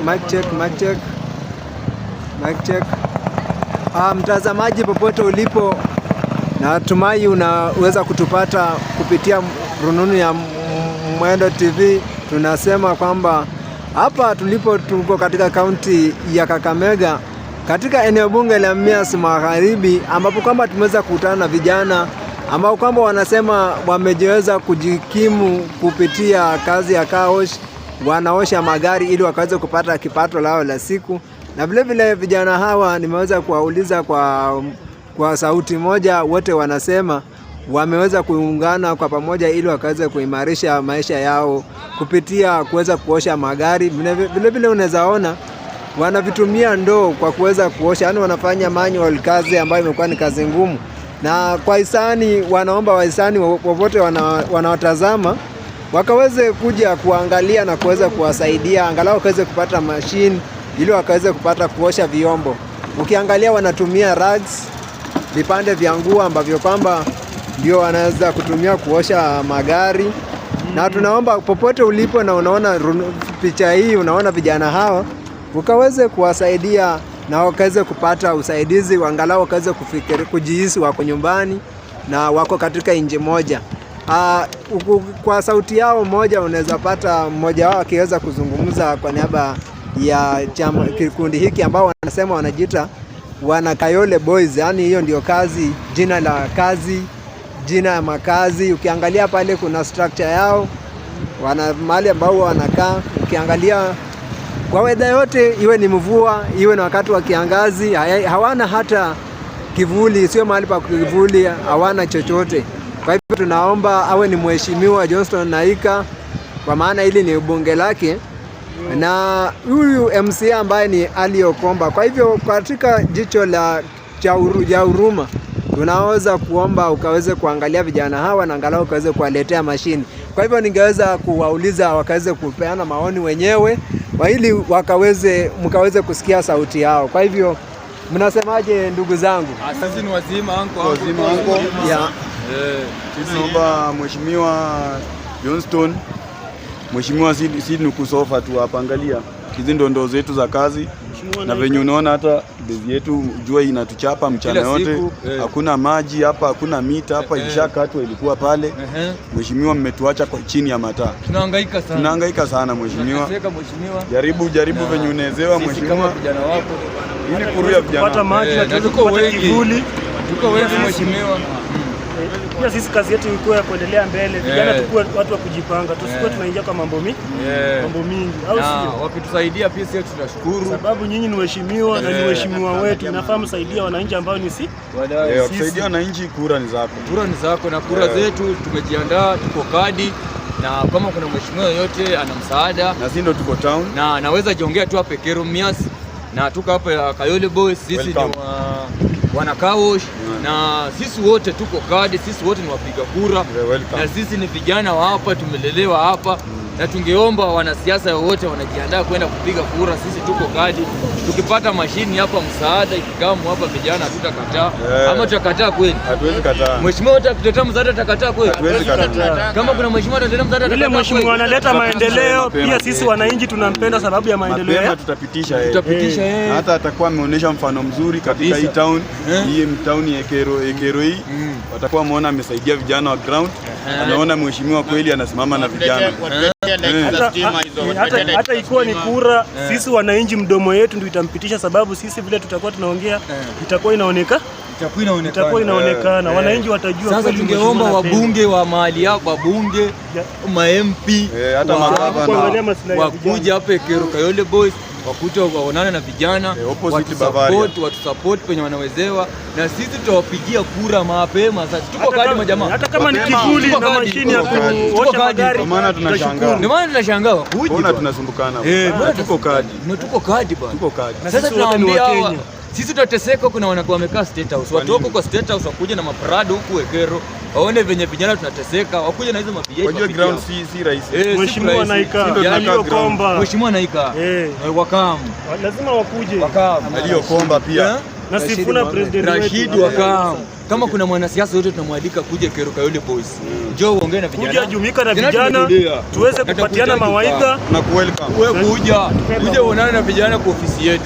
Mic check, mic check. Mic check. Mtazamaji popote ulipo, natumai unaweza kutupata kupitia rununu ya Mwendo TV. Tunasema kwamba hapa tulipo tuko katika kaunti ya Kakamega katika eneo bunge la Mumias Magharibi, ambapo kwamba tumeweza kukutana na vijana ambao kwamba wanasema wamejiweza kujikimu kupitia kazi ya car wash, wanaosha magari ili wakaweze kupata kipato lao la siku. Na vile vile vijana hawa nimeweza kuwauliza kwa sauti moja, wote wanasema wameweza kuungana kwa pamoja ili wakaweze kuimarisha maisha yao kupitia kuweza kuosha magari. Vile vile unaweza ona wanavitumia ndoo kwa kuweza kuosha, yani wanafanya manual kazi ambayo imekuwa ni kazi ngumu, na kwa hisani wanaomba wahisani wowote wanaotazama wakaweze kuja kuangalia na kuweza kuwasaidia angalau wakaweze kupata machine ili wakaweze kupata kuosha vyombo. Ukiangalia wanatumia rags, vipande vya nguo ambavyo kwamba ndio wanaweza kutumia kuosha magari. Na tunaomba popote ulipo na unaona picha hii, unaona vijana hawa, ukaweze kuwasaidia na wakaweze kupata usaidizi, angalau wakaweze kufikiri, kujihisi wako nyumbani na wako katika nchi moja. Kwa sauti yao moja unaweza pata mmoja wao akiweza kuzungumza kwa niaba ya chama kikundi hiki ambao wanasema wanajiita wana Kayole Boys, yani hiyo ndio kazi, jina la kazi, jina ya makazi. Ukiangalia pale kuna structure yao, wana mahali ambao wanakaa. Ukiangalia kwa weather yote, iwe ni mvua, iwe ni wakati wa kiangazi, hawana hata kivuli, sio mahali pa kivuli, hawana chochote. Kwa hivyo tunaomba awe ni Mheshimiwa Johnston Naika, kwa maana hili ni bunge lake na huyu MCA ambaye ni Ali Okomba. Kwa hivyo katika jicho la cha huruma tunaweza kuomba ukaweze kuangalia vijana hawa na angalau ukaweze kuwaletea mashini. Kwa hivyo ningeweza kuwauliza wakaweze kupeana maoni wenyewe ili wakaweze mkaweze kusikia sauti yao. Kwa hivyo mnasemaje, ndugu zangu? Sisi ni wazima, anko. Wazima, anko. Yeah. Sisi tunaomba Mheshimiwa Johnston, Mheshimiwa si kusofa tu hapa, angalia hizi ndo ndoo zetu za kazi na venye unaona hata bezi yetu jua inatuchapa mchana Kila yote, siku, eh. hakuna maji hapa, hakuna mita hapa, ilishakatwa ilikuwa pale. Mheshimiwa, mmetuacha kwa chini ya mataa, Tunahangaika sana. Tunahangaika sana, mheshimiwa. Tunateseka, mheshimiwa. Jaribu jaribu Na venye unawezewa, sisi kama mheshimiwa. vijana wako Hii ni kuru ya kupata vijana. maji na Na tuweze tuko kupata wengi. kivuli. Tuko wengi, mheshimiwa. Pia sisi kazi yetu ikuwe ya kuendelea mbele, vijana tukuwe watu wa kujipanga, tusikuwe tunaingia kwa mambo mingi, au Na sio? wakitusaidia pia sisi tutashukuru. Sababu nyinyi ni waheshimiwa na ni waheshimiwa wetu, inafaa msaidia wananchi ambao ni si Wakusaidia wananchi, kura ni zako. Kura ni zako na kura zetu tumejiandaa, tuko kadi, na kama kuna mheshimiwa yoyote ana msaada Na sisi ndo tuko town. Na anaweza jiongea tu hapa Kero Mumias na tuko hapa Kayole Boys, sisi ni Welcome. wana car wash na sisi wote tuko kadi, sisi wote ni wapiga kura Yeah, welcome. Na sisi ni vijana wa hapa, tumelelewa hapa na tungeomba wanasiasa wote wanajiandaa kwenda kupiga kura, sisi tuko kadi. Tukipata mashini hapa, msaada ikikamu hapa, vijana hatutakataa. Ama tutakataa kweli? Hatuwezi kataa. Mheshimiwa wote akituletea msaada tutakataa kweli? Hatuwezi kataa. Kama kuna mheshimiwa ataletea msaada Yule tutakataa mheshimiwa kweli? analeta maendeleo, Mapema. pia sisi wananchi tunampenda sababu ya maendeleo Mapema tutapitisha yeye. Tutapitisha yeye. Na hata atakuwa ameonyesha mfano mzuri katika Kabisa. hii town, hii town ya Ekero hii, watakuwa wameona amesaidia vijana wa ground, ameona mheshimiwa kweli anasimama na vijana. Hata ikiwa ni kura, sisi wananchi mdomo yetu ndio itampitisha, sababu sisi vile tutakuwa tunaongea itakuwa inaoneka Itakuwa inaonekana. itakuwa inaonekana, wananchi watajua Sasa kweli tungeomba mheshimiwa anapenda. wabunge wa mahali hapo, wabunge, ma MP, Hata magavana. Kuangalia maslahi ya wakuja hapa Ekero Kayole Boys, wakuja waonane na vijana, Opposite watusupport, watusupport penye wanawezewa, na sisi tutawapigia kura mapema. Sasa tuko Hata kadi majamaa, hata kama ni Mapema. kivuli Tuko na kadi. mashini ya Tuko kadi. kuosha Tuko kadi. magari, Kwa maana tunashangaa. tutashukuru. Ndio maana tunashangaa wakuji Mbona bwana. tunasumbukana? Mbona Tuko kadi. Na tuko kadi bwana. Tuko kadi. Na Sasa sisi wote ni tunawaambia hawa, Wakenya. sisi tutateseka, kuna wanakuwa wamekaa State House, watoke kwa State House wakuja na maprado huku Ekero, waone venye vijana tunateseka, wakuja na hizo mapiga. Wajue ground si rahisi. Si Mheshimiwa rahisi. Naika, Ndio tunakaa aliyokomba Mheshimiwa Naika. Wakamu. Lazima wakuje. Wakamu. Aliyokomba pia. Na Rashid Sifuna Mohamed. president wetu. Rashid wakamu. Kama kuna mwanasiasa yote tunamwalika kuja Kero Kayole Boys. Njoo uongee na vijana. Kuja jumuika na Vijana vijana tumetulia. tuweze Na kupatiana tutakuhitaji mawaidha. Na welcome. Wewe kuja uonane na vijana kwa ofisi yetu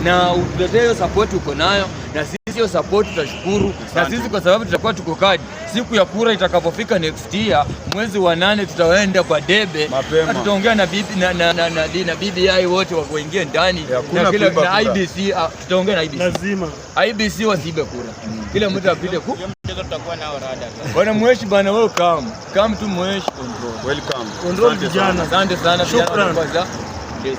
na utuletee hiyo support uko nayo, na sisi hiyo support tutashukuru, na sisi kwa sababu tutakuwa tuko kadi. Siku ya kura itakapofika next year mwezi wa 8 tutaenda kwa debe Mapema. na tutaongea na, bibi, na, na, na, na, na BBI wote waingie ndani Hakuna na, kila, kuiba na kura. IBC tutaongea na IBC. Lazima. IBC wasiibe kura, kila mtu apite ku Bwana Mweshi bana, wewe come tu Mweshi control. Welcome. Control Asante vijana. sana. Asante sana vijana Shukran. kwanza. Yes.